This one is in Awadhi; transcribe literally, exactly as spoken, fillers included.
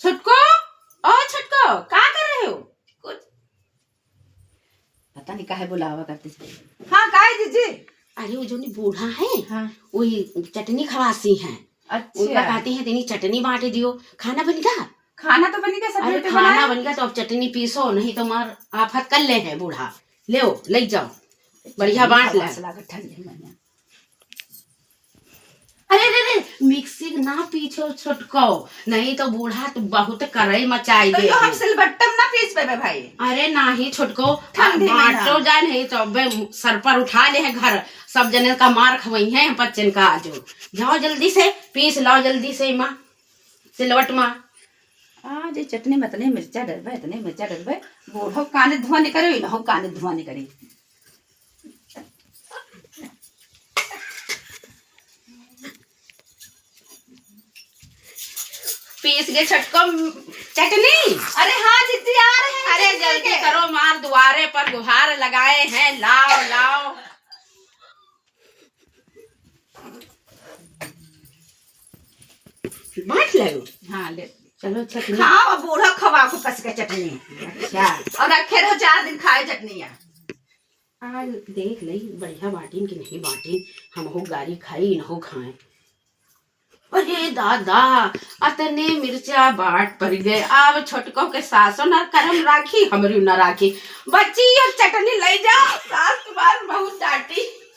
छुटको, ओ छुटको, का कर रहे हो? कुछ पता नहीं काहे बुलावा करते। हाँ, का है जीजी? अरे, वो जोनी बूढ़ा है, हाँ। वही चटनी खवासी है। अच्छा। उनका कहती है, "तेनी चटनी बांट दियो।" खाना बन गया? खाना तो बन गया, सब अरे, रोटी खाना बनाए। बन गया तो अब चटनी पीसो, नहीं तो मार आफत कर ले है बूढ़ा। ले, ले जाओ, बढ़िया बांट ले। खवास लागत ठंडी में। अरे, अरे, अरे, मिक्सी ना पीछो छुटको, नहीं तो बूढ़ा तू बहुत करई मचाई तो दे यो है। हम सिलबट्टम ना पीस पेबे भाई। अरे नाही छुटको, ठंडी में बाटो ना। जाए नहीं तो अबे सर पर उठा ले है घर, सब जने का मार खवई है बच्चन का आजो। जाओ जल्दी से पीस लाओ जल्दी से माँ, सिलवट माँ। आज ये चटनी में इतने मिर्चा डलबे, इतने मिर्चा डलबे, बूढ़ो काने धुआं निकरे, इनहो काने धुआं निकरे। पीस के छटको चटनी। अरे हाँ जीजी, आ रहे हैं अरे चटनी जल्दी लेके। करो, मार दुआरे पर गुहार लगाए हैं, लाओ, लाओ। बांट ले। हाँ, ले। चलो, चटनी। खाओ, बूढ़ा खवा को कस के चटनी। अच्छा। और रखे रहो, चार दिन खाए चटनी है। आज देख ले, बढ़िया बाटिन कि नहीं बाटिन, हमहू गारी खाई, इनहू खाए। अरे दादा, अतने मिर्चा बाट पर गए, अब छोटको के सासो न करम राखी, हमरी न राखी। बच्ची, अब चटनी ले जाओ, सास तुम्हार बहुत डांटी।